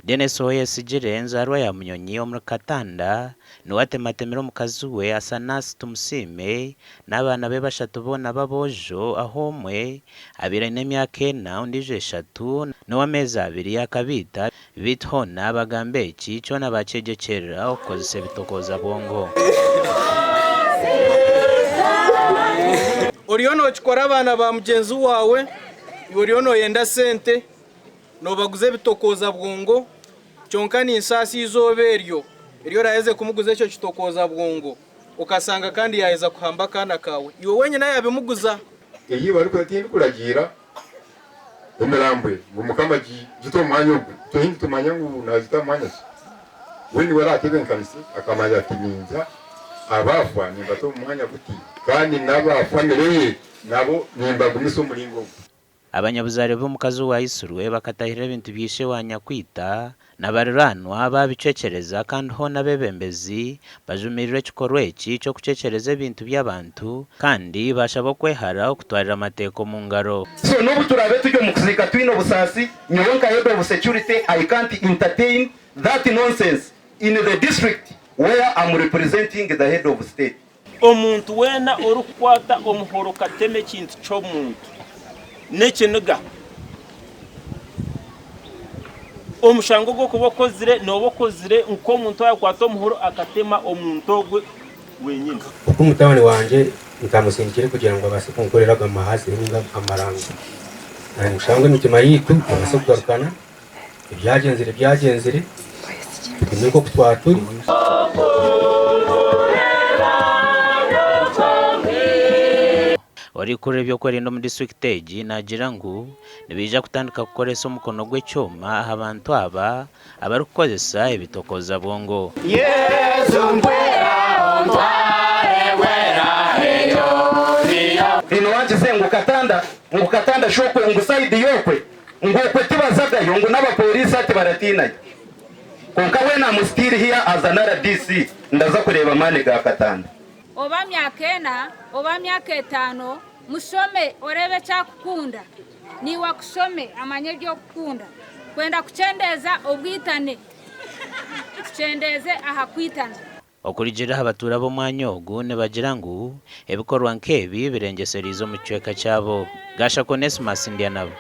Denis Owoyesigyire, enzaarwa ya Munyonyi omuri Katanda, niwe atematemire omukazi we Asanasi Tumusiime n'abaana be bashatu boona b'aboojo ahu omwe abaire aine emyaka ena, ondiijo eshatu n'ow'ameezi abiri akabaita beitu hoona bagamba eki kyona baakyegyekyerera okukozesa ebitokooza bwongo. Oriyo nookikora abaana ba mugyenzi waawe, iwe oriyo nooyenda sente. Noobaguza ebitokooza bwongo, kyonka ninsaasa eizooba eryo eri oraaheze kumuguza ekyo kitokooza bwongo, okasanga kandi yaaheza kuhamba akaana kaawe. Iwe wenyine yaabimuguza. Ei barikora tindikuragiira emirambo ngu Mukama gite omu mwanya ogu, itwe nitumanya ngu naagita mu mwanya ki. We niwe araatebenkanise akamanya ati ninza abaafa nimbata omu mwanya guti kandi n'aba famire ye nabo nimbagumisa omuringo ogu. Abanyabuzaare b'omukazi owaitsirwe bakatahirira ebintu bya ishe wa nyakwita na bariraanwa baabicwekyereza kandi hoona abeebembezi bajumirire ekikorwa eki ky'okucwekyereza ebintu by'abantu kandi baashaba okwehara okutwarira amateeka omu ngaro. So n'obu turaabe turi omu kuziika twine obusaasi, nyowe nka head of security I can't entertain that nonsense in the district where am representing the head of state. Omuntu weena orikukwata omuhoro katema ekintu ky'omuntu n'ekiniga, omushango ogu orikuba okozire nooba okozire nk'omuntu owaakwata omuhoro akatema omuntu ogwo wenyini. Oku mutabani wangye ntamusindikire kugira ngu abaase kunkorera aga mahazire ninga amarango. Ninshaba ngu emitima yaitu ebaase kugarukana, ebyagyenzire byagyenzire, tugume nk'oku twaba turi. Orikukurira eby'okwerinda omu disiturikiti egi naagira ngu nibaija kutandika kukoresa omukono gw'ekyoma aha bantu aba abarikukozesa ebitokooza bwongo. Haine owangize ngu Katanda ngu Katanda shokwe ngu side yokwe ngu okwe tibazagayo ngu n'abapoliisi ati baratiinayo kwonka when am still here as an RDC ndaza kureeba amaani ga Katanda. Oba myaka ena oba myaka etaano, mushome oreebe eki akukunda. Naiwe akushome amanye ebi orikukunda. Kwenda kukyendeeza obwitane, tukyendeeze aha kwitana. Okurugiirira aha batuura b'omwanya ogu nibagira ngu ebikorwa nk'ebi birengyesereize omu kicweka kyabo. Gashaka Onesmus Ndyanabo.